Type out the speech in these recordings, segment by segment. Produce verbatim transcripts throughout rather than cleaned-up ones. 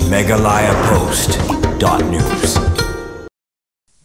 Meghalaya Post dot news.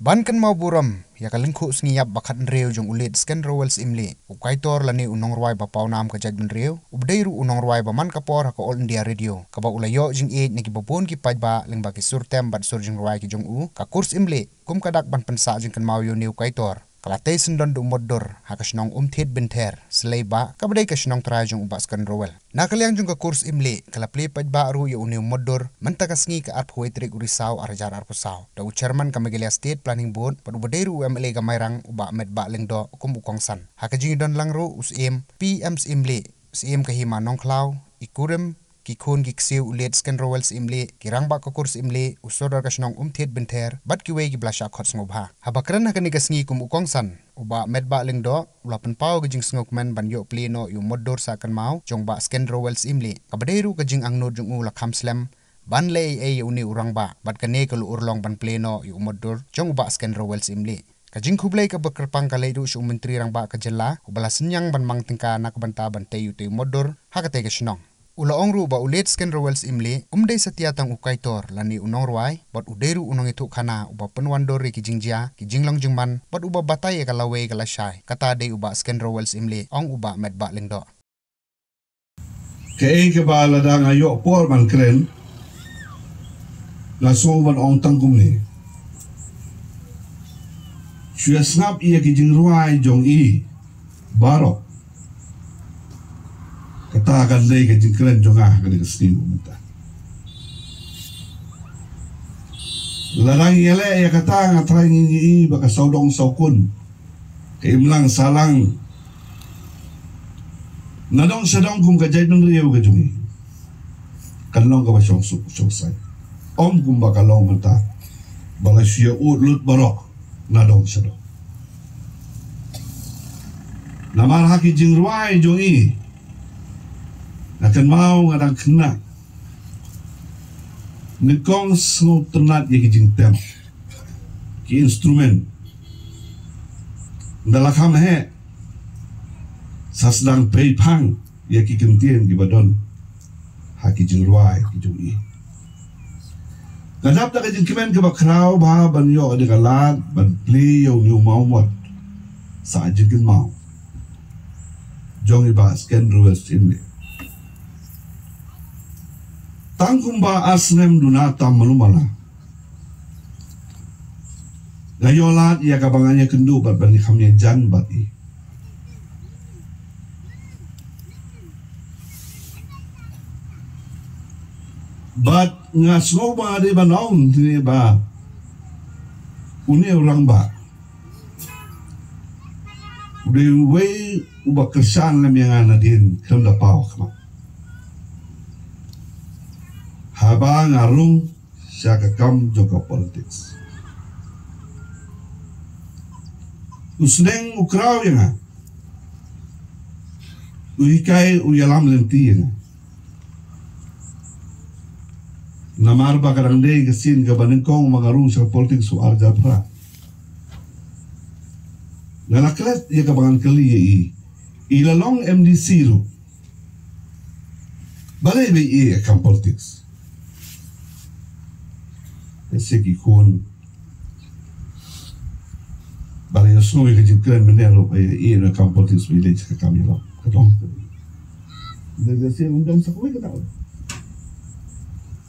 Ban kynmaw burom ïa ka lyngkhuh sngi ïap ba khathynriew jong u Late Sken Rowell Syiemlieh, u kaitor lane u nongrwai ba pawnam ka jaitbynriew, u ba dei ruh u nongrwai ba man ka por ha ka All India Radio, kaba u la ïoh jingïeit na kiba bun ki paidbah lyngba ki sur tem bad sur jingrwai ki jong u. Ka kur Syiemlieh kum ka dak ban pynsah jingkynmaw ïa une u kaitor, ka la tei syndon da u motdur ha ka shnong Umthied Bynther, Sleiba, kaba dei ka shnong trai jong u Bah Sken Rowell. Na ka liang jong ka kur Syiemlieh, ka la plie paidbah ruh ïa une u motdur mynta ka sngi, ka arphew wei tarik u Risaw ar hajar arphew saw, da u chairman ka Meghalaya State Planning Board bad u ba dei ruh u M L A ka Mairang, u Bah Metbah Lyngdoh, kum u kongsan. Ha ka jingdon lang ruh u Syiem P M Syiemlieh, Syiem ka Hima Nongkhlaw, i kurim, ki khun ki ksiew u Late Sken Rowell Syiemlieh, ki rangbah ka kur Syiemlieh, u sordar ka shnong Umthied Bynther bad kiwei kiba la shah khot sngewbha. Haba kren ha kane ka sngi kum u kongsan, u Bah Metbah Lyngdoh u la pynpaw ka jingsngewkmen ban ïoh plie noh ïa u motdur sah kynmaw jong u Bah Sken Rowell Syiemlieh, kaba dei ruh ka jingangnud jong u la kham slem ban leh ei ei ïa une u rangbah, bad kane ka la urlong ban plie noh ïa u motdur jong u Bah Sken Rowell Syiemlieh. Ka jingkhublei kaba kyrpang ka leit ruh sha u Myntri Rangbah ka jylla, uba la synñiang ban mang tyngka na ka bynta ban tei ïa utei u motdur ha katei ka shnong. U la ong ruh ba u Late Sken Rowell Syiemlieh um dei satia tang u kaitor lane u nongrwai, bad u dei ruh u nongïathuhkhana uba pynwandur ïa ki jingjia, ki jinglong jingman, bad uba batai ïa ka lawei ka lashai. Kata dei u Bah Sken Rowell Syiemlieh, ong u Bah Metbah Lyngdoh. Kaei kaba lada nga ïoh por ban kren, nga sngew ban ong tang kumne. Shu ïa sngap ïa ki jingrwai jong i baroh. Kata kan dei ka jingkren jong nga ha kane ka sngi mynta. Lada ngi ïaleh ïa kata, nga tharai ngi ïohi ba ka sawdong sawkun, ka imlang sahlang, nadong shadong kum ka jaitbynriew ka jong ngi, kan long kaba shongsuk shongsaiñ. Ym kumba ka long mynta ba la shu ïa ud lut baroh nadong shadong. Namar ha ki jingrwai jong ngi, nga kynmaw nga dang khynnah, nyngkong sngewtynnat ïa ki jingtem, ki instrument. Ynda la kham heh, sa sdang peiphang ïa ki kyntien kiba don ha ki jingrwai ki jong i. Nga dap da ka jingkmen kaba khraw bha ban ïoh ïa ka lad ban plie ïa une u mawmot sah jingkynmaw jong i Bah Sken Rowell Syiemlieh. Tang kumba ar snem duna tam malu mala, nga ïoh lad ïa kaba ngan ïakynduh bad ban ïakham ïajan bad i. Bad nga sngew ba dei ban ong ne ba une u rangbah u dei uwei uba kyrshan lem ïa nga nadien khlem da paw khmat. Haba nga rung sha ka kam jong ka politics, u sneng u kraw ïa nga, u hikai u ïalam lynti ïa nga. Namar ba ka dang dei ka sien kaba nyngkong ba nga rung sha ka politics u arja phra. Nga la klet ïa kaba ngan kylli ïa i. I la long M D C ruh. Balei ba i ïa kam politics? Ïa se ki khun ba la ïohsngew ïa ka jingkren mynne ruh ba i ïa kam politics ba i leit sha ka kam ïalam. Ka dong. Ïa se ym don sa kawei ka daw.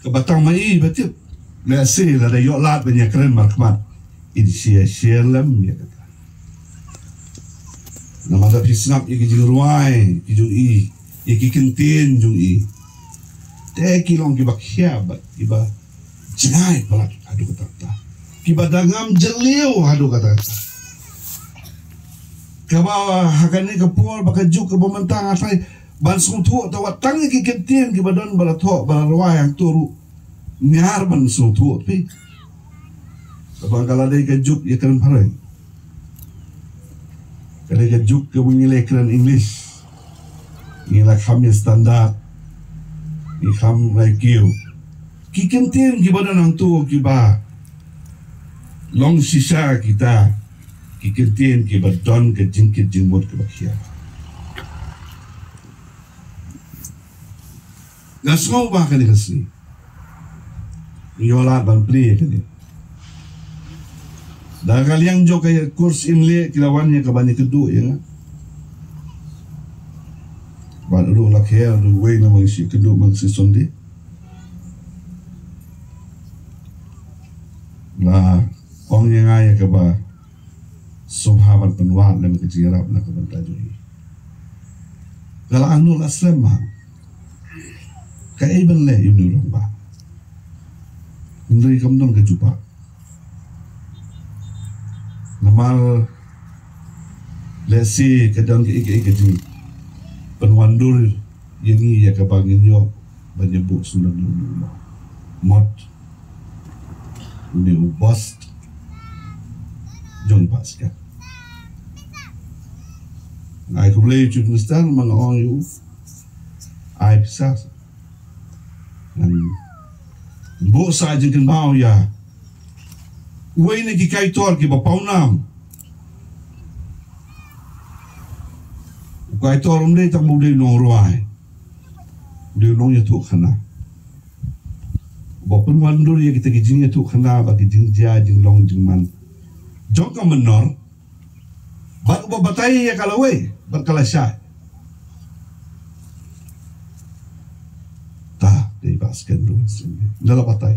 Kaba tang ma i ba tip. Lehse lada ïoh lad ban ïakren markhmat, in share share lem ïa kata. Namar da phi sngap ïa ki jingrwai ki jong i, ïa ki kyntien jong i, te ki long kiba khia bad kiba jngai palat haduh katta katta, kiba da ngam jylliew haduh katta katta. Kaba ha kane ka por ba ka juk kaba mynta nga tharai ban sngewthuh, tang wat tang ïa ki kyntien kiba don ba la thoh ba la rwai hangto ruh ngar ban sngewthuh phi. Kaba ka la dei ka juk ïakren phareng. Ka dei ka juk kaba ngi leh kren English. Ngi la kham ïa standard, ngi kham rai kiew. Ki kyntien kiba don hangto kiba long shisha kita ki kyntien kiba don ka jingkit jingmut kaba khia. Nga sngew ba kane ka sngi Ïoh lad ban plie kane. Da ka liang jong ka kurs im leh ki la wan ïa ka ban ïakynduh ïa nga. Bad ruh la kher ruh wei na ma nga shu ïakynduh ma nga shu Sunday. La ong ïa nga ïa kaba sngewbha ban pynwad lem ka jingïarap na ka bynta jong ngi. Nga la anu la slem ma. Kaei ban leh ïa une u rangbah? Hynrei kam don ka jubab. Namar lehse ka don kaei kaei ka jingpynwandur ïa ngi ïa kaba ngin ïoh ban ïa buh sngewdon ïa une u mot, une u bust jong i Bah Skhem. Nga ai khublei ïa u Chief Minister, ma nga ong ïa u ai pisa. Ngan buh sa jingkynmaw ïa uwei na ki kaitor kiba pawnam. U kaitor um dei tang ba u dei u nongrwai, u dei u nongïathuhkhana. Ba pynwandur ïa kita ki jingïathuhkhana bad ki jingjia jinglong jingman jong ka mynnor. Bad uba batai ïa ka lawei bad ka lashai. Ta dei Bah Skhem ruh sien ynda la batai.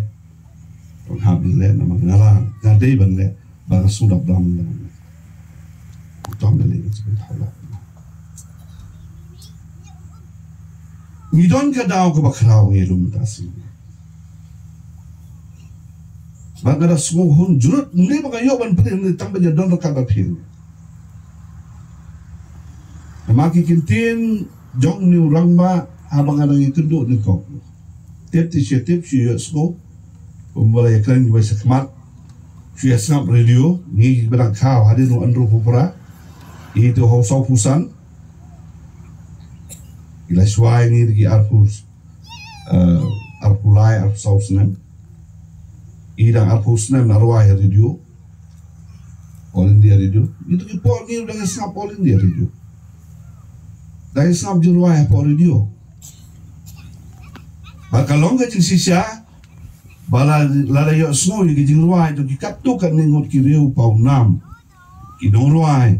Tang hap leh namar nga la, nga dei ban leh ba nga sngewdap dam ïa nga. Tang leh leh nga sngewdap dam. Ngi don ka daw kaba khraw ngi lum ta sien. Ba nga da sngewhun jurut ne ba nga ïoh ban pynlong ne tang ba ïa don ryngkat bad phi. Namar ki ktien jong une u rangbah haba nga dang ïakynduh ne kong. Tip ti shu tip shu ïohsngew. Kumba la ïakren kiba shakhmat. Shu ïasngap radio ngi kiba dang khaw hadien u Andrew Pupra. Ïa itu hong saw phew san. Ïa la shuwa ngi da ki arphew eh, arphew lai, arphew saw snem. I dang arphew snem la rwai ha radio. All India Radio. Itu ki por ngi dang sngap All India Radio. Dang sngap jingrwai ha por radio. Ba ka long ka jingshisha. Ba la, lada ïohsngew ïa ki jingrwai jong ki katto katne ngut ki riew pawnam. Ki nongrwai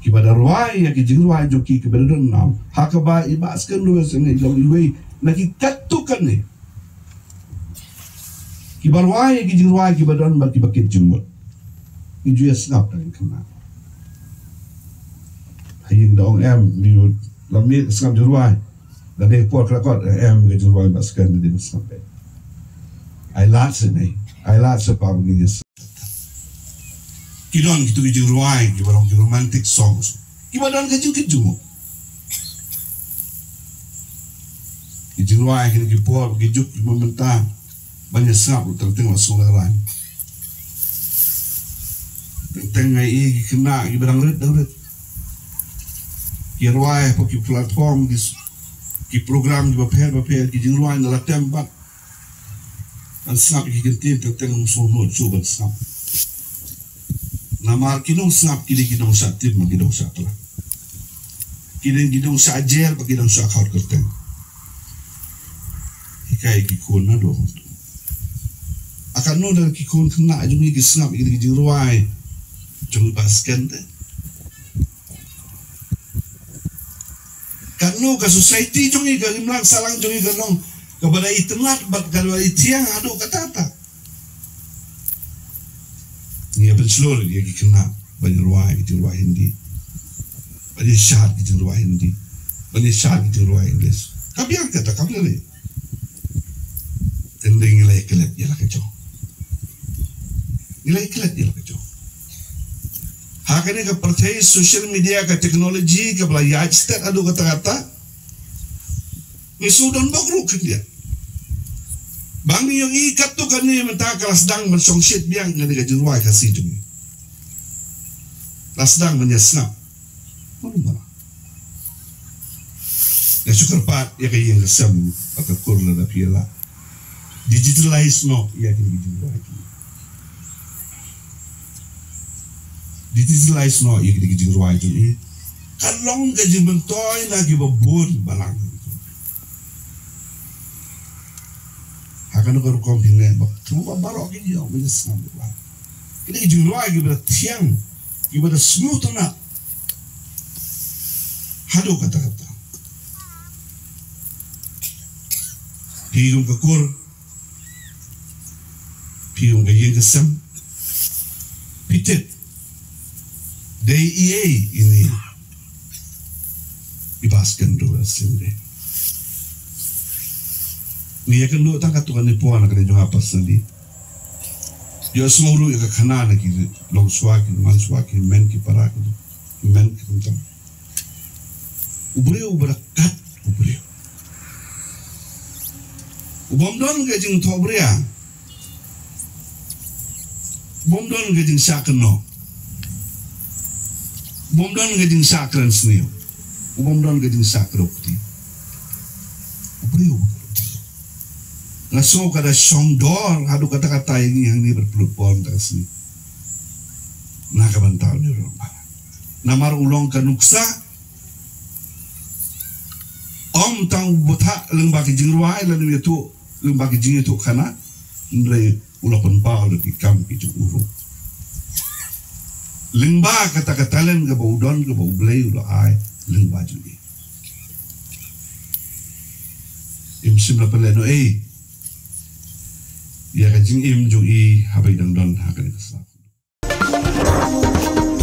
kiba da rwai ïa ki jingrwai jong ki kiba da don nam. Ha kaba i Bah Skhem ruh sngewbha i long iwei na ki katto katne kiba rwai ïa ki jingrwai kiba don bad kiba kit jingmut. Ngi ju ïasngap da ngi kynmaw. Ha ïing da ong em, ngi la mih sngap jingrwai. Da dei por krakot em ka jingrwai Bah Skhem da dei sngap. Ai lad seh nei, ai lad seh pa ba ngi ïa sngap. Ki don kitu ki jingrwai kiba long ki romantic songs kiba don ka jingkynjung. Ki jingrwai kine ki por ki juk kiba mynta ban ïa sngap ruh teng teng la sngewlehraiñ. Teng teng nga i ki khynnah kiba dang rit dang rit ki rwai hapoh ki platform ki, ki program kiba pher ba pher ki jingrwai na la tem bad ban sngap ïa ki kyntien teng teng ym sngewnud shuh ban sngap. Namar ki nongsngap ki dei ki nongshah tim bad ki nongshah tla. Ki dei ki nongshah jer bad ki nongshah khot kyrteng. Hikai ki khun naduh. A katno da ki khun khynnah jong ngi ki sngap ïa ki jingrwai jong i Bah Skhem te. Katno ka society jong ngi ka imlang sahlang jong ngi ka long kaba da itynnad bad kaba da ithiang haduh katta katta. Ngi ïa pynshlur ïa ki khynnah ban ïa rwai ki jingrwai Hindi, ban ïa shad ki jingrwai Hindi, ban ïa shad ki jingrwai English. Ka biang kata ka biang. Teng dei ngi la ïa klet ïa la ka jong. Ngi la ïa klet ïa la ka jong. Ha kane ka pyrthei social media ka technology kaba la ïaid stet haduh katta katta. Ngi shu don bok ruh khyndiat. Ba ngi ïoh i katto katne mynta ka la sdang ban shongshit biang kane ka jingrwai Khasi jong ngi. La sdang ban ïa sngap. Mano mano. Nga shu kyrpad ïa ka ïing ka sem bad ka kur lada phi la digitalize noh ïa kine ki jingrwai. Digitalize noh ïa kine ki jingrwai jong ngi. Ka long ka jingmyntoi na kiba bun balang. Ha Kano ka rukom phi neh bak. Tang ba baroh ki ïoh ban ïasngap bak. Kine ki jingrwai kiba da thiang, kiba da sngewtynnat. Haduh katta katta. Phi kum ka kur, phi kum ka ïing ka sem, phi tip. Dei ei ine i Bas Kynrad Syiemlieh. Ngi ïakynduh tang katto katne por na kane jong nga personally. Ïohsngew ruh ïa ka khana na ki longshuwa, ki manshuwa, ki hynmen ki para, ki hynmen ki khamtam. U briew uba da kat u briew. U bym don ka jingthohbria. U bym don ka jingshah kynnoh. U bym don ka jingshah kren sniew. U bym don ka jingshah kren kti. U briew. Nga sngew ka da shong dor haduh katta katta ïa ngi hangne bad pynlut bor mynta ka sngi. Na ka bynta u briew. Namar u long ka nuksa. Ym tang u bthah lyngba ki jingrwai lane u ïathuh lyngba ki jingïathuhkhana. Hynrei u la pynpaw da ki kam ki jong u ruh. Lyngba kata ka talent kaba u don kaba U Blei u la ai lyngba jong i. Im shym la pynlehnohei ïa ka jingim jong i haba i dang don ha kane ka sla.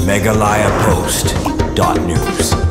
Meghalaya Post dot news.